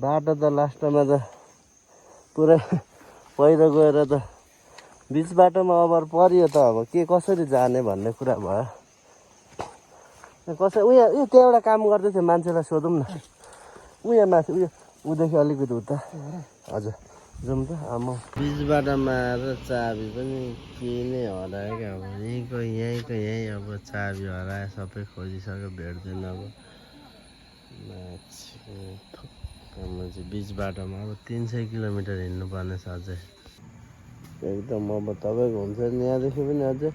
बाटो त लास्टमा त पुरै पहिरो गएर त बिच बाटोमा ओभर परियो त अब के कसरी जाने भन्ने कुरा भयो। कसै उयो त्यो एउटा काम गर्दै थियो मान्छेलाई सोधौँ न। उयो माथि उदेखि अलिकति उता हजुर जाउँ त। आमा बिच बाटोमा आएर चाबी पनि के नै हरायो क्या। अब यहीँ अब चाबी हरायो, सबै खोजिसक्यो भेट्दैन। अब चाहिँ बिच बाटोमा अब 300 किलोमिटर हिँड्नुपर्ने छ अझै। एकदम अब तपाईँको हुन्छ नि यहाँदेखि पनि अझै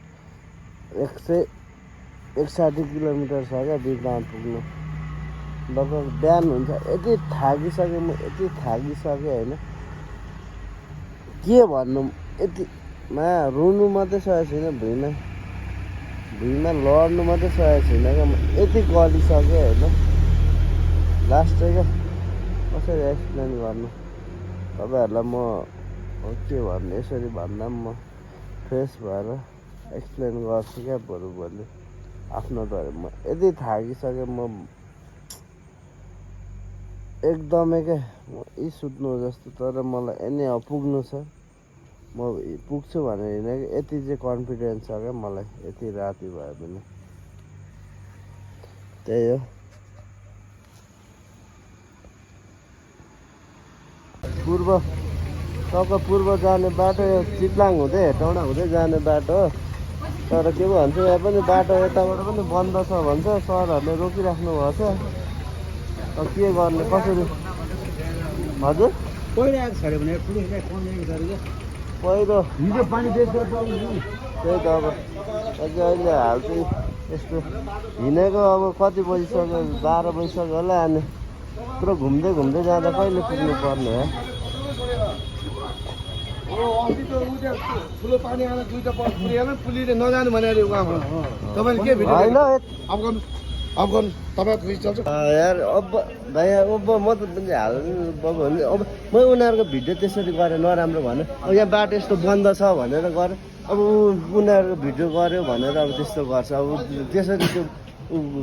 160 किलोमिटर छ क्या बिचमा पुग्नु। लगभग बिहान हुन्छ। यति थाकिसकेँ म, यति थाकिसकेँ होइन के भन्नु। यतिमा रुनु मात्रै सकेको छैन, भुइँमा लड्नु मात्रै सकेको छैन क्या म। यति गलिसकेँ होइन। लास्ट चाहिँ क्या कसरी एक्सप्लेन गर्नु तपाईँहरूलाई। म के भन्नु, यसरी भन्दा पनि म फ्रेस भएर एक्सप्लेन गर्छु क्या भोलि आफ्नो त। म यति थाकिसकेँ म एकदमै क्या। म सुत्नु जस्तो, तर मलाई यनी पुग्नु छ। म पुग्छु भनेर हिँडेँ कि यति चाहिँ कन्फिडेन्स छ क्या मलाई। यति राति भयो भने त्यही हो। पूर्व जाने बाटो यो चित्लाङ हुँदै हेटौँडा हुँदै जाने बाटो हो। तर के पो भन्छ, यहाँ पनि बाटो यताबाट पनि बन्द छ भन्छ। सरहरूले रोकिराख्नु भएको छ। अब के गर्ने कसरी। हजुर पहिरो त्यही त अब अझै अहिले हाल चाहिँ यस्तो हिँडेको अब कति बजिसक्यो, 12 बजिसक्यो होला। अनि पुरो घुम्दै जाँदा कहिले पुग्नु पर्ने हो। ठुलो पानी आएर दुईटा पुलिले नजानु भनेर तपाईँले के भिडियो होइन अब गर्नु तपाईँको उयो चल्छ यार। अब भाइ अब म त हाल अब म उनीहरूको भिडियो त्यसरी गरेँ नराम्रो भन्यो। अब यहाँ बाटो यस्तो बन्द छ भनेर गरेँ। अब उनीहरूको भिडियो गऱ्यो भनेर अब त्यस्तो गर्छ। अब त्यसरी त्यो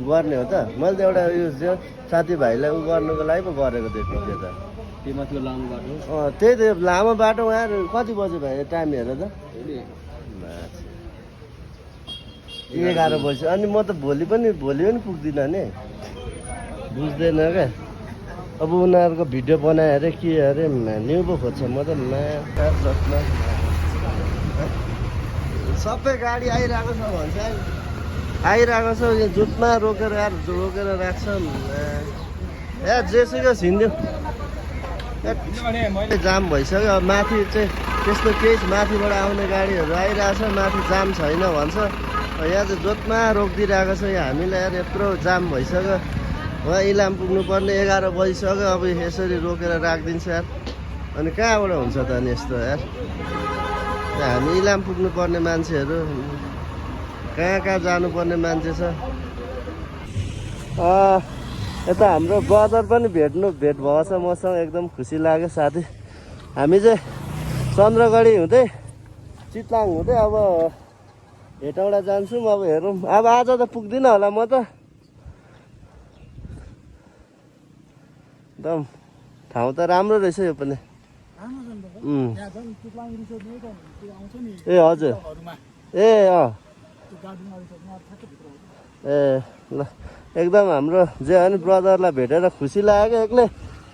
गर्ने हो त। मैले त एउटा यो साथीभाइलाई गर्नुको लागि पो गरेको त्यो भिडियो त। लामो बाटो त्यही त लामो बाटो। यहाँ कति बज्यो भाइ टाइम हेर त। 11 बज्यो। अनि म त भोलि पनि पुग्दिनँ नि, बुझ्दैन क्या। अब उनीहरूको भिडियो बनायो अरे के अरे न्यु पो खोज्छ। म त सबै गाडी आइरहेको छ भन्छ। आइरहेको छ यो जुटमा रोकेर राख्छ। ए जेसुकै हिँड्यो जाम भइसक्यो। अब माथि चाहिँ त्यस्तो केही माथिबाट आउने गाडीहरू आइरहेछ, माथि जाम छैन भन्छ। यहाँ चाहिँ जोतमा रोकिदिइरहेको छ। यहाँ हामीलाई यार यत्रो जाम भइसक्यो। वहाँ इलाम पुग्नुपर्ने 11 बजिसक्यो। अब यसरी रोकेर राखिदिन्छ यार। अनि कहाँबाट हुन्छ त अनि यस्तो यार। हामी इलाम पुग्नुपर्ने मान्छेहरू कहाँ जानुपर्ने मान्छे छ। यता हाम्रो ब्रदर पनि भेट भएको छ मसँग। एकदम खुसी लाग्यो साथी। हामी चाहिँ चन्द्रगढी हुँदै चितलाङ हुँदै अब हेटौँडा जान्छौँ। अब हेरौँ। अब आज त पुग्दिनँ होला म त। एकदम ठाउँ त राम्रो रहेछ यो पनि। ए हजुर ए ए ल एकदम हाम्रो जे अनि ब्रदरलाई भेटेर खुसी लाग्यो। एक्लै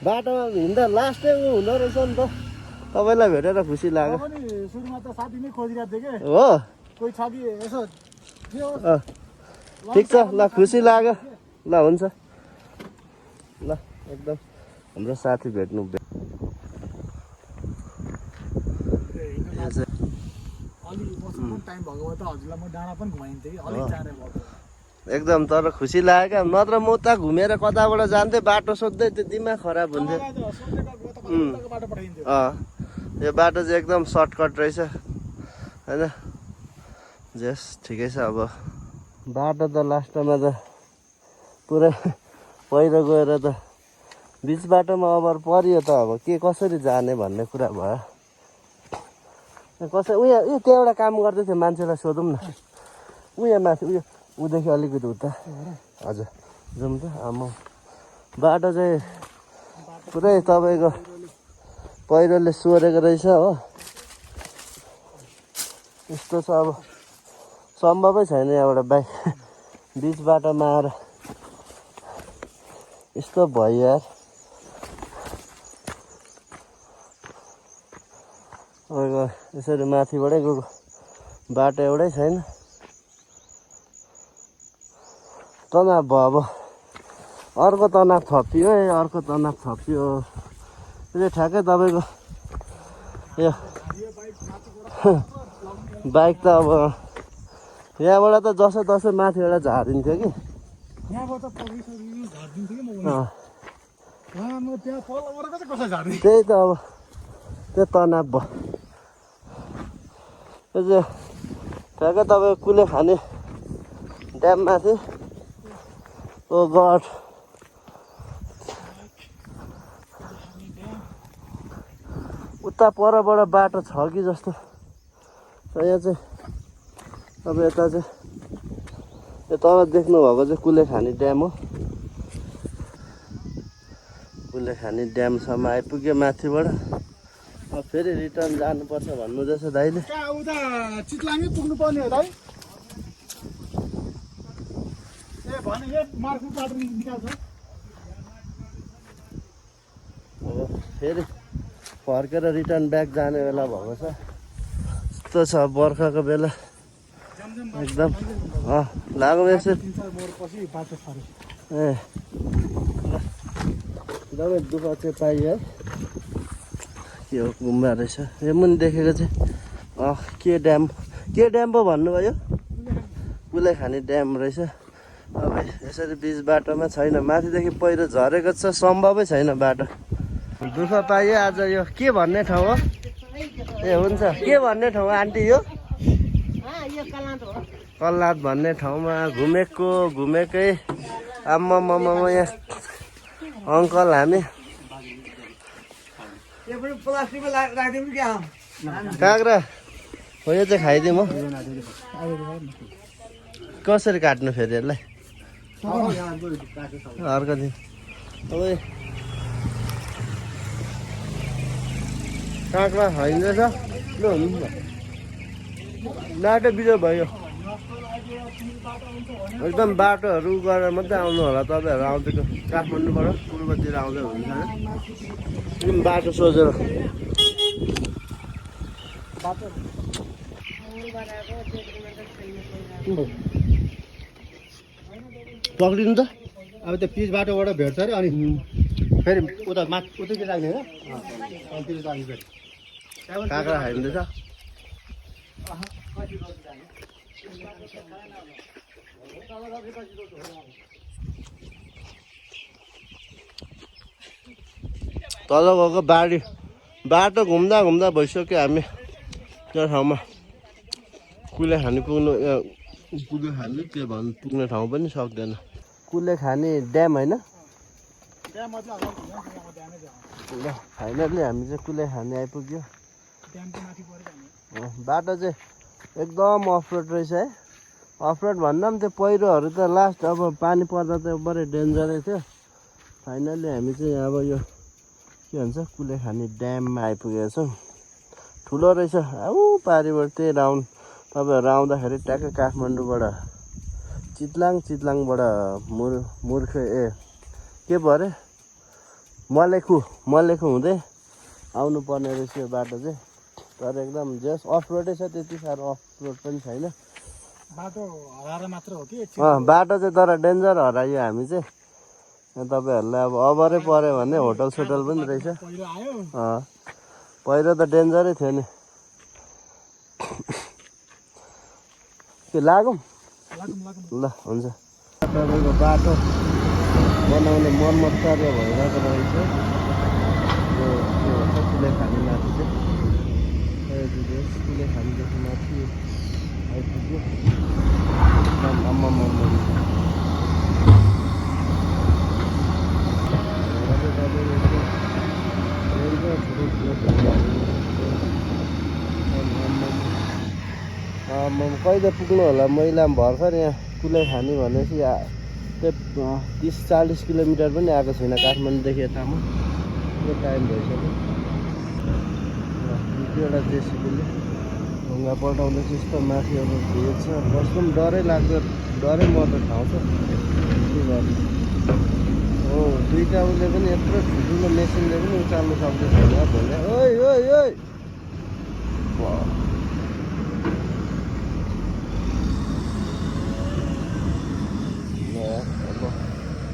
बाटोमा हिँड्दा लास्टै हुँदो रहेछ नि त। तपाईँलाई भेटेर खुसी लाग्यो। हो ठिक छ ल, खुसी लाग्यो ल। हुन्छ ल। एकदम हाम्रो साथी भेट्नु एकदम। तर खुसी लाग्यो क्या। नत्र म उता घुमेर कताबाट जान्थेँ, बाटो सोध्दै त्यो दिमाग खराब हुन्थ्यो। यो बाटो चाहिँ एकदम सर्टकट रहेछ होइन। जस ठिकै छ। अब बाटो त लास्टमा त पुरै पहिरो गएर त बिच बाटोमा ओभर परियो त। अब के कसरी जाने भन्ने कुरा भयो। कसै त्यो एउटा काम गर्दै थियो मान्छेलाई सोधौँ न। माथि ऊदेखि अलिकति उता हजुर जाउँ त आमा बाटो चाहिँ पुरै तपाईँको पहिरोले सोरेको रहेछ हो यस्तो छ अब सम्भवै छैन यहाँबाट बाइक बिच बाटोमा आएर यस्तो भयो यार तपाईँको यसरी माथिबाटै गएको बाटो एउटै छैन तनाव भयो अब अर्को तनाव थपियो है अर्को तनाव थपियो यो ठ्याक्कै तपाईँको यो बाइक त अब यहाँबाट त जसो तसो माथिबाट झारिन्थ्यो कि त्यही त अब त्यो तनाव भयो यो चाहिँ ठ्याक्कै तपाईँको कुलेखानी ड्याममाथि ओ गड उता परबाट बाटो छ कि जस्तो यहाँ चाहिँ अब यता चाहिँ यो तल देख्नुभएको चाहिँ कुलेखानी ड्याम हो कुलेखानी ड्यामसम्म आइपुग्यो माथिबाट अब फेरि रिटर्न जानुपर्छ भन्नुहुँदैछ दाइले उता चितलाङै पुग्नु पर्ने हो दाइ ए भने यो मार्फु बाटो निकाल्छ अब फेरि फर्केर रिटर्न ब्याक जाने बेला भएको छ यस्तो छ बर्खाको बेला एकदम लाग्यो यसो ए एकदमै दुःख चाहिँ पाइयो है के हो गुम्बा रहेछ यो मुनि देखेको चाहिँ के ड्याम पो भन्नुभयो कुलेखानी ड्याम रहेछ अब यसरी बिच बाटोमा छैन माथिदेखि पहिरो झरेको छ सम्भवै छैन बाटो दुःख पाइयो आज यो के भन्ने ठाउँ हो ए हुन्छ के भन्ने ठाउँ आन्टी यो कल्लाद भन्ने ठाउँमा घुमेकै आम्मा यहाँ अङ्कल हामी काँक्रा हो यो चाहिँ खाइदिउँ हो कसरी काट्नु फेरि यसलाई अर्को दिन अब काँक्रा खाइँदैछ ल हुनु बाटो बिजो भयो एकदम बाटोहरू गरेर मात्रै आउनु होला तपाईँहरू आउँदैको काठमाडौँबाट पूर्वतिर आउँदै हुन्छ होइन बाटो सोचेर पक्रिनु त अब त्यो पिच बाटोबाट भेट्छ अरे अनि फेरि उता उतैतिर लाग्ने हो काँक्रा खाइँदैछ तल गएको बाटो घुम्दा भइसक्यो हामी त्यो ठाउँमा कुलेखानी पुग्ने के भन्नु पुग्ने ठाउँ पनि सक्दैन कुलेखानी ड्याम होइन ल फाइनल्ली हामी चाहिँ कुलेखानी आइपुग्यो बाटो चाहिँ एकदम अफरोड रहेछ है अफरोड भन्दा पनि त्यो पहिरोहरू त लास्ट अब पानी पर्दा त बढी डेन्जरै थियो फाइनल्ली हामी चाहिँ अब यो के भन्छ कुलेखानी ड्याममा आइपुगेको छौँ ठुलो रहेछ आऊ पारिबाट त्यही राउन्ड तपाईँहरू आउँदाखेरि ट्याक्कै काठमाडौँबाट चितलाङबाट मुर्ख के पो अरे मलेखु हुँदै आउनु पर्ने रहेछ यो बाटो चाहिँ तर एकदम जस अफरोडै छ त्यति साह्रो अफरोड पनि छैन बाटो हराएर मात्र हो कि बाटो चाहिँ तर डेन्जर हरायो हामी चाहिँ तपाईँहरूलाई अब अभरै पऱ्यो भने होटल सोटल पनि रहेछ पहिरो त डेन्जरै थियो नि के लागौँ ल हुन्छ तपाईँको बाटो बनाउने मर्मत कार्य भइरहेको रहेछ यो के भन्छ कुलेखानी माथि चाहिँ कुलेखानीदेखि माथि आइपुग्यो कहिले पुग्नु होला महिला भर्खर यहाँ कुलै खाने भनेपछि त्यो 30-40 किलोमिटर पनि आएको छैन काठमाडौँदेखि यतामा त्यो टाइम भइसक्यो एउटा जेसिबीले ढुङ्गा पल्टाउँदैछ यस्तो माथि अब भिड छ बस्नु पनि डरै लाग्दो डरै मर्दो ठाउँ छ के गर्नु हो दुईवटा उसले पनि यत्रो ठुल्ठुलो मेसिनले पनि उचाल्नु सक्दैछ होला भोलि ओइ ओइ ओइ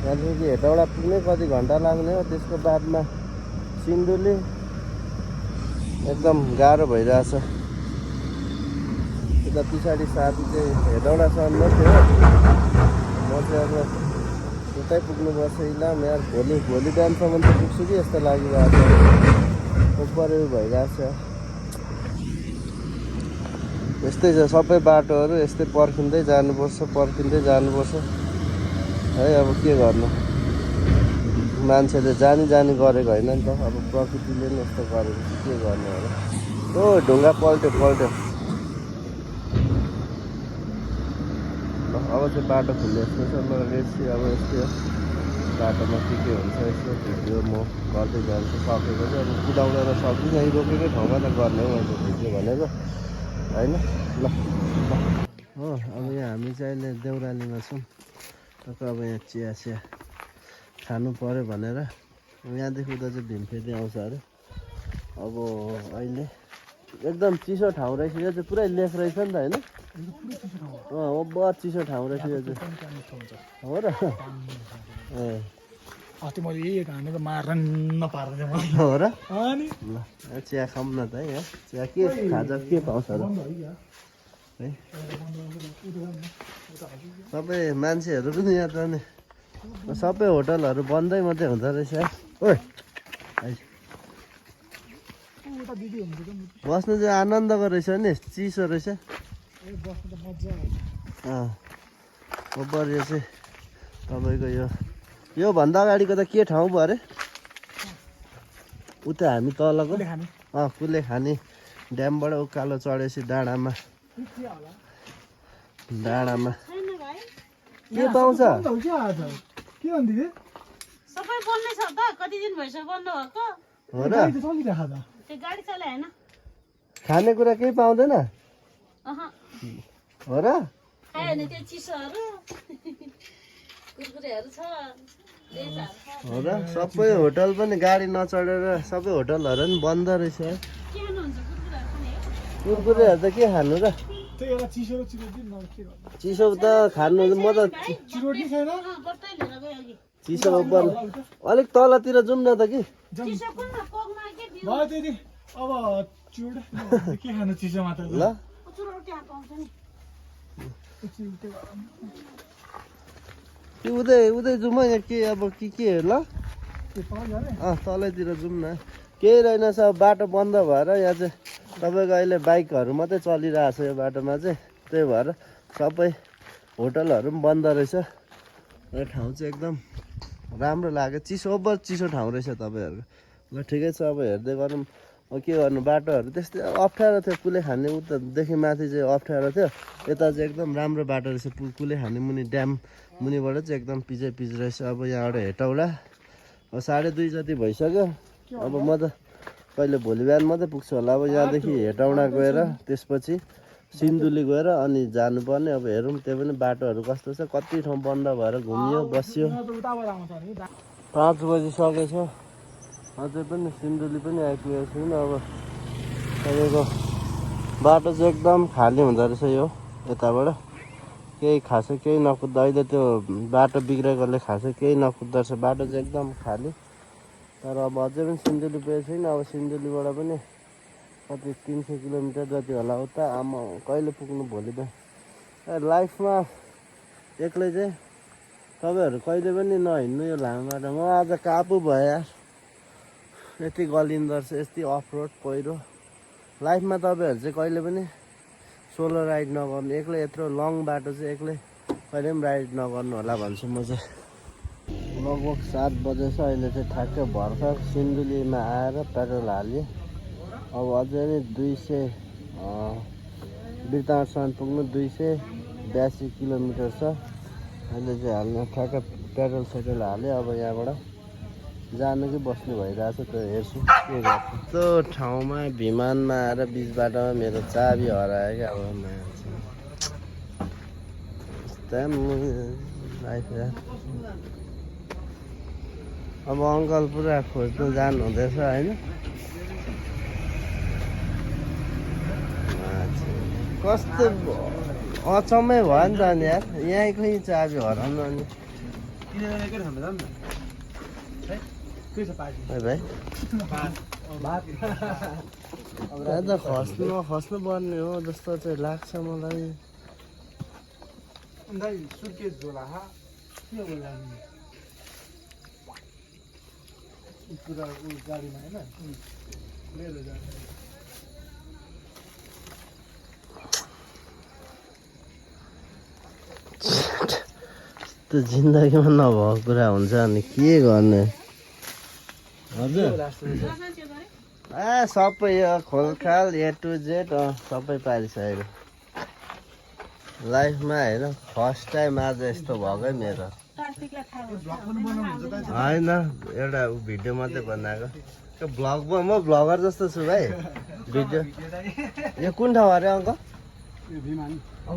त्यहाँदेखि हेटौँडा पुग्नै कति घन्टा लाग्ने हो त्यसको बादमा सिन्धुली एकदम गाह्रो भइरहेछ यता पछाडि साथी चाहिँ हेटौँडासम्म थियो म चाहिँ अब उतै पुग्नुपर्छ इलाम यार भोलि बिहानसम्म त पुग्छु कि यस्तो लागिरहेको छ उपर भइरहेछ यस्तै छ सबै बाटोहरू यस्तै पर्खिँदै जानुपर्छ है अब के गर्नु मान्छेले जानी गरेको होइन नि त अब प्रकृतिले नि यस्तो गरेपछि के गर्नु होला ओ ढुङ्गा पल्ट्यो ल अब चाहिँ बाटो खुल्ने जस्तो छ ल रेसी अब यस्तै हो बाटोमा के हुन्छ यसो भिडियो म गर्दै जान्छु सकेको चाहिँ अब कुदाउँदैन सक्छु यहीँ रोकेकै ठाउँमा त गर्ने हो मैले भिडियो भनेको होइन ल हो अब यहाँ हामी चाहिँ अहिले देउरालीमा छौँ अब यहाँ चिया खानु पऱ्यो भनेर यहाँदेखि उता चाहिँ भीमफेदी आउँछ अरे अब अहिले एकदम चिसो ठाउँ रहेछ यो चाहिँ पुरै लेख रहेछ नि त होइन बहुत चिसो ठाउँ रहेछ यो चाहिँ हो र ए अस्ति मैले यही हानेको मार्न नपार्दैन हो र अनि ल चिया खाऊँ न त है चिया के खाजा के पाउँछ र है सबै मान्छेहरू पनि यहाँ त नि सबै होटलहरू बन्दै मात्रै हुँदो रहेछ ओइ बस्नु चाहिँ आनन्दको रहेछ नि चिसो रहेछ ओपर यो चाहिँ तपाईँको योभन्दा अगाडिको त के ठाउँ भयो अरे उता हामी तलको कुले खाने ड्यामबाट उकालो चढेपछि डाँडामा के पाउँछ सबै बन्दै छ त कति दिन भइसक्यो बन्द भएको हो र त्यो गाडी चलाए हैन खानेकुरा केही पाउँदैन हो र खायो भने त्यो चिसोहरू कुरकुरेहरू छ हो र सबै होटल पनि गाडी नचढेर सबै होटलहरू पनि बन्द रहेछ के खानुहुन्छ कुरकुरेहरू त के खानु र चिसो त खानु म त चिसो उपर अलिक तलतिर जाउँ न त कि ल उतै जाउँ यहाँ के अब के ल तलैतिर जाउँ न केही रहेनछ अब बाटो बन्द भएर यहाँ चाहिँ तपाईँको अहिले बाइकहरू मात्रै चलिरहेछ यो बाटोमा चाहिँ त्यही भएर सबै होटलहरू पनि बन्द रहेछ र ठाउँ चाहिँ एकदम राम्रो लाग्यो ओभर चिसो ठाउँ रहेछ तपाईँहरूको ल ठिकै छ अब हेर्दै गरौँ के गर्नु बाटोहरू त्यस्तै अप्ठ्यारो थियो कुले खाने उतादेखि माथि चाहिँ अप्ठ्यारो थियो यता चाहिँ एकदम राम्रो बाटो रहेछ कुले खाने मुनि ड्याम मुनिबाट चाहिँ एकदम पिच रहेछ अब यहाँबाट हेटौडा 2:30 जति भइसक्यो अब म त कहिले भोलि बिहान मात्रै पुग्छु होला अब यहाँदेखि हेटौडा गएर त्यसपछि सिन्धुली गएर अनि जानुपर्ने अब हेरौँ त्यो पनि बाटोहरू कस्तो छ कति ठाउँ बन्द भएर घुमियो बस्यो 5 बजिसकेछ अझै पनि सिन्धुली पनि आइपुगेको छैन अब तपाईँको बाटो चाहिँ एकदम खाली हुँदो रहेछ यो यताबाट केही खासै केही नकुद्दा अहिले त्यो बाटो बिग्रेकोले खासै केही नकुद्दो रहेछ बाटो चाहिँ एकदम खाली तर अब अझै पनि सिन्धुली पुगेको छैन अब सिन्धुलीबाट पनि कति 300 किलोमिटर जति होला उता आमा कहिले पुग्नु भोलि त लाइफमा एक्लै चाहिँ तपाईँहरू कहिले पनि नहिँड्नु यो लामो बाटो म आज काबु भयो यार यति गलिँदो रहेछ यति अफरोड पहिरो लाइफमा तपाईँहरू चाहिँ कहिले पनि सोलो राइड नगर्नु एक्लै यत्रो लङ बाटो चाहिँ एक्लै कहिले पनि राइड नगर्नु होला भन्छु म चाहिँ लगभग 7 बजेछ अहिले चाहिँ ठ्याक्कै भर्खर सिन्धुलीमा आएर पेट्रोल हालेँ अब अझै नै 200 बिर्ताङसम्म पुग्नु 200 82 किलोमिटर छ। अहिले चाहिँ हाल्न ठ्याक्क पेट्रोल सेट्रोल हाल्यो। अब यहाँबाट जानु कि बस्नु भइरहेछ त्यो हेर्छु के गर्छु। त्यो ठाउँमा विमानमा आएर बिच बाटोमा मेरो चाबी हरायो क्या। अब मान्छे अब अङ्कल पुरा खोज्नु जानु हुँदैछ होइन। कस्तो अचम्मै भयो नि त नि यार, यहीँकै चाबी हराउनु अनि भाइ त्यहाँ त खस्नु पर्ने हो जस्तो चाहिँ लाग्छ मलाई। सुटकेस झोला के होला पुरा गाडीमा होइन लिएर जान्छ। त्यो जिन्दगीमा नभएको कुरा हुन्छ अनि के गर्ने। हजुर सबै यो खोलखाल ए टु जेड सबै पारिसकेको लाइफमा होइन। फर्स्ट टाइम आज यस्तो भएकै मेरो होइन। एउटा भिडियो मात्रै बनाएको त्यो भ्लग। म भ्लगर जस्तो छु भाइ। भिडियो यो कुन ठाउँ अरे अङ्कल?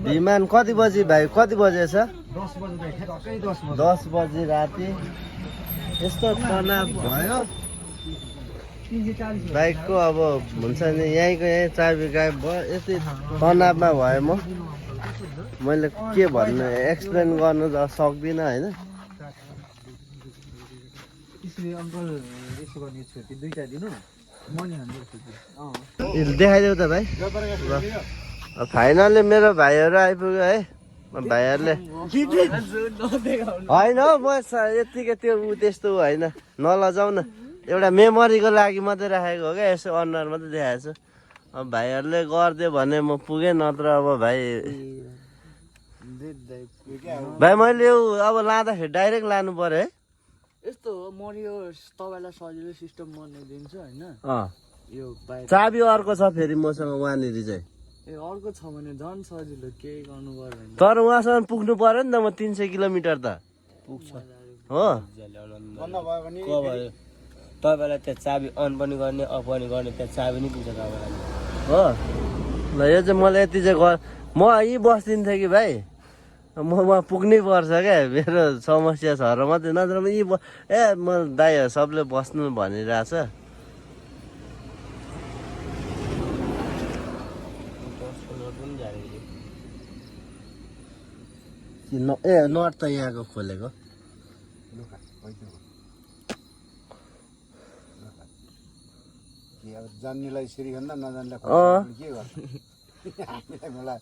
विमान कति बजी भाइ? कति बजे छ? 10 बजी राति। यस्तो तनाव भयो बाइकको। अब हुन्छ नि यहीँको यहीँ चाबी गायब भयो। यति तनावमा भयो मैले के भन्नु, एक्सप्लेन गर्नु त सक्दिनँ होइन। देखाइदेऊ त भाइ। फाइनल्ली मेरो भाइहरू आइपुग्यो है। भाइहरूले होइन हौ, म यत्तिकै त्यो त्यस्तो होइन, नलजाउ न। एउटा मेमोरीको लागि मात्रै राखेको हो क्या। यसो अनुहार मात्रै देखाएको छु। अब भाइहरूले गरिदियो भने म पुगेँ, नत्र अब भाइ मैले यो अब लाँदाखेरि डाइरेक्ट लानु पर्यो है। यस्तो हो, म यो तपाईँलाई सजिलो सिस्टम बनाइदिन्छु होइन। यो चाबी अर्को छ फेरि मसँग वहाँनिर चाहिँ। ए अर्को छ भने झन् सजिलो, केही गर्नु पर्दैन। तर उहाँसँग पुग्नु पर्यो नि त। म 300 किलोमिटर त पुग्छ हो। तपाईँलाई त्यहाँ चाबी अन पनि गर्ने अफ पनि गर्ने, त्यहाँ चाबी नै पुग्छ तपाईँलाई हो। ल यो चाहिँ मलाई यति चाहिँ म यहीँ बस्दिन्थेँ कि भाइ। म वहाँ पुग्नै पर्छ क्या, मेरो समस्या छ र मात्रै। नत्र म यहीँ म दाइहरू सबले बस्नु भनिरहेछ। नट त यहाँको खोलेको। जान्नेलाई श्रीगन्ध नजान्नेलाई के गर्छ। मलाई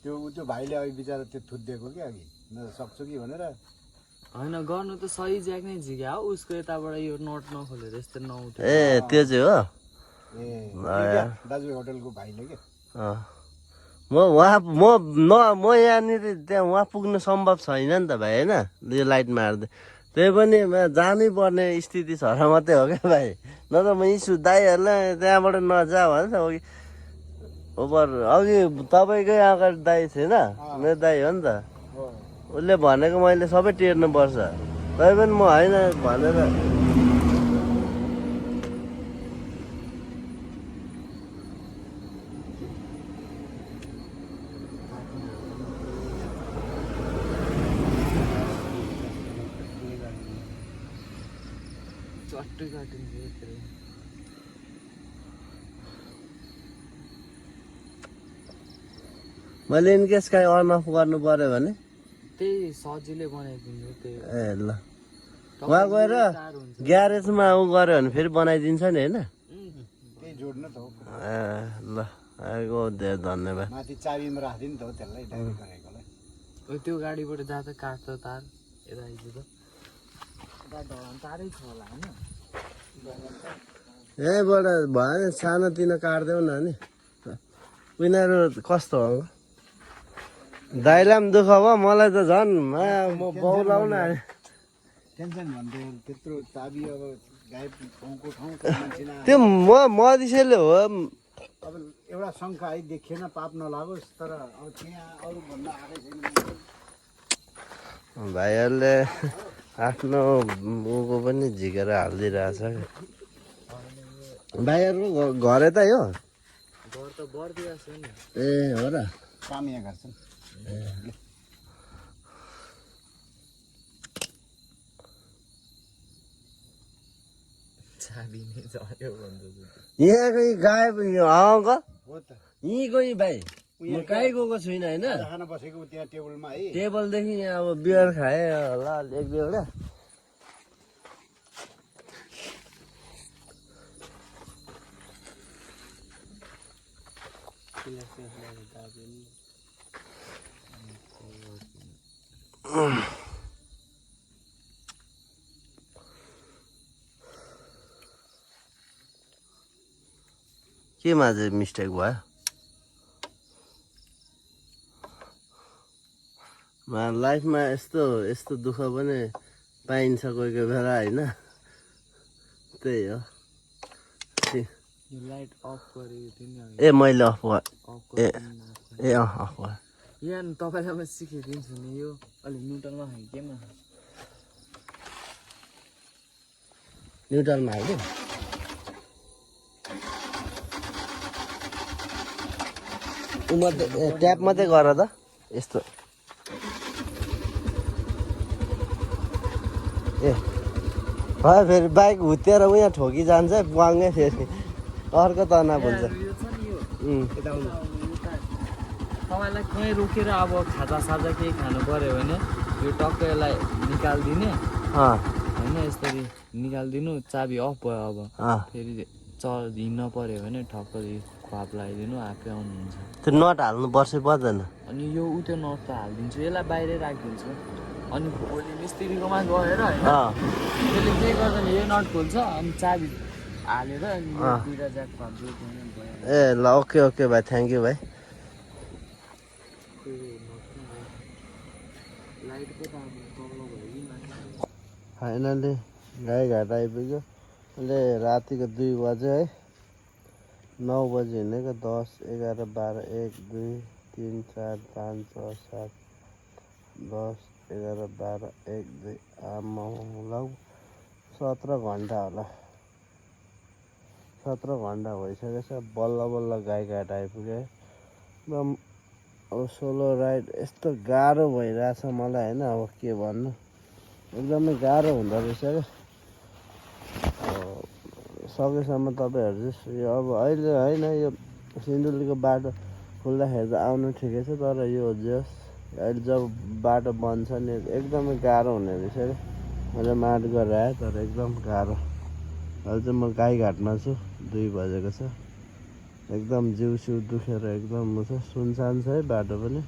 त्यो भाइले अघि बिचरा त्यो थुदिएको कि अघि सक्छु कि भनेर। होइन गर्नु त सही ज्याक नै झिक्या हो। उसको यताबाट यो नट नखोलेर यस्तो नउठ्यो। ए त्यो चाहिँ हो। दाजुभाइ होटलको भाइले के म यहाँनिर त्यहाँ वहाँ पुग्नु सम्भव छैन नि त भाइ होइन। यो लाइट मार्दै त्यही पनि जानै पर्ने स्थिति छ र मात्रै हो क्या भाइ। नत्र म यी दाइहरूलाई त्यहाँबाट नजा भन्छ। ओभर अघि तपाईँकै अगाडि दाइ थिएन, मेरो दाइ हो नि त। उसले भनेको मैले सबै टेर्नुपर्छ। तै पनि म होइन भनेर चट्टै काटिन्छ यत्रो। मैले इनकेस काहीँ अन अफ गर्नु पर्यो भने त्यही सजिलै बनाइदिन्छु त्यही। ए ल वहाँ गएर ग्यारेजमा ऊ गऱ्यो भने फेरि बनाइदिन्छ नि होइन। त्यही जोड्नु त हो। ए ल आएको धेरै धन्यवाद। माथि चाबीमा राखिदियो नि त हो त्यसलाई डाइरेक्ट गरेकोलाई। त्यो गाडीबाट जाँदा काट्छ तार यता आइज त तारै छ होला होइन। यहीँबाट भयो नि सानोतिनो काट्देऊ न नि। उनीहरू कस्तो हो दाइलाई पनि दुःख भयो, मलाई त झन् म बौलाउन टेन्सन भन्दै त्यत्रो चाबी अब गायब ठाउँको ठाउँ त्यो मधिसेले हो अब एउटा शङ्का है देखिएन पाप नलागोस् तर अब त्यहाँ अरू भन्दा आएकै छैन भाइहरूले आफ्नो उको पनि झिकेर हालिदिइरहेछ भाइहरूको घर यता यो घर त बढ्दिया छ नि ए हो र काम यहाँ गर्छन् चाबी नै झऱ्यो भन्छ यहाँ कोही गायब अङ्कल हो त यहीँ कोही भाइ म कहीँ गएको छुइनँ होइन खाना बसेको त्यहाँ टेबलमा है टेबलदेखि यहाँ अब बियर खाएँ होला एक दुईवटा केमा चाहिँ मिस्टेक भयो लाइफमा यस्तो यस्तो दुःख पनि पाइन्छ कोही कोही बेला होइन त्यही हो यो लाइट अफ गरेको थियो नि ए मैले अफ अफ ए गरेँ ए अफ यहाँ तपाईँलाई म सिकाइदिन्छु नि यो अलिक न्युट्रलमा खायो केमा न्युट्रलमा हाल्यो ऊ मात्रै ट्याप मात्रै गर त यस्तो ए भयो फेरि बाइक हुत्तेर उहाँ ठोकी जान्छ है पुवाङ्गै फेरि अर्को तनाव हुन्छ यो छ नि यो तपाईँलाई कहीँ रोकेर अब खाजासाजा केही खानु पऱ्यो भने यो टक्कै यसलाई निकालिदिने होइन यसरी निकालिदिनु चाबी अफ भयो अब फेरि हिँड्न पऱ्यो भने ठक्क ख्वाप लगाइदिनु आफै आउनुहुन्छ त्यो नट हाल्नु पर्छ पर्दैन अनि यो उ त्यो नट त हालिदिन्छु यसलाई बाहिरै राखिदिन्छु अनि भोलि मिस्त्रीकोमा गएर होइन त्यसले के गर्छ भने यो नट खोल्छ अनि चाबी हालेर अनि यो दुईवटा ज्याक फाल्छु ए ल ओके ओके भाइ थ्याङ्क यू भाइ लाइटको त अब तल्लो भयो कि माथि फाइनली गाईघाट आइपुग्यो अहिले रातिको 2 बजे है 9 बजी हिँडेको 10, 11, 12, 1, 2, 3, 4, 5, 6, 7, 10, 11, 12, 1, 2 आमा लौ 17 घन्टा होला 17 घन्टा भइसकेछ बल्ल बल्ल गाईघाट आइपुग्यो है एकदम अब सोलो राइड यस्तो गाह्रो भइरहेछ मलाई होइन अब के भन्नु एकदमै गाह्रो हुँदो रहेछ क्या सकेसम्म तपाईँहरू चाहिँ यो अब अहिले होइन यो सिन्धुलीको बाटो खुल्दाखेरि त आउनु ठिकै छ तर यो जस अहिले जब बाटो बन्छ नि एकदमै गाह्रो हुने रहेछ क्या मैले माट गरेर आएँ तर एकदम गाह्रो अहिले चाहिँ म गाईघाटमा छु 2 बजेको छ एकदम जिउ सिउ दुखेर एकदम छ सुनसान छ है बाटो पनि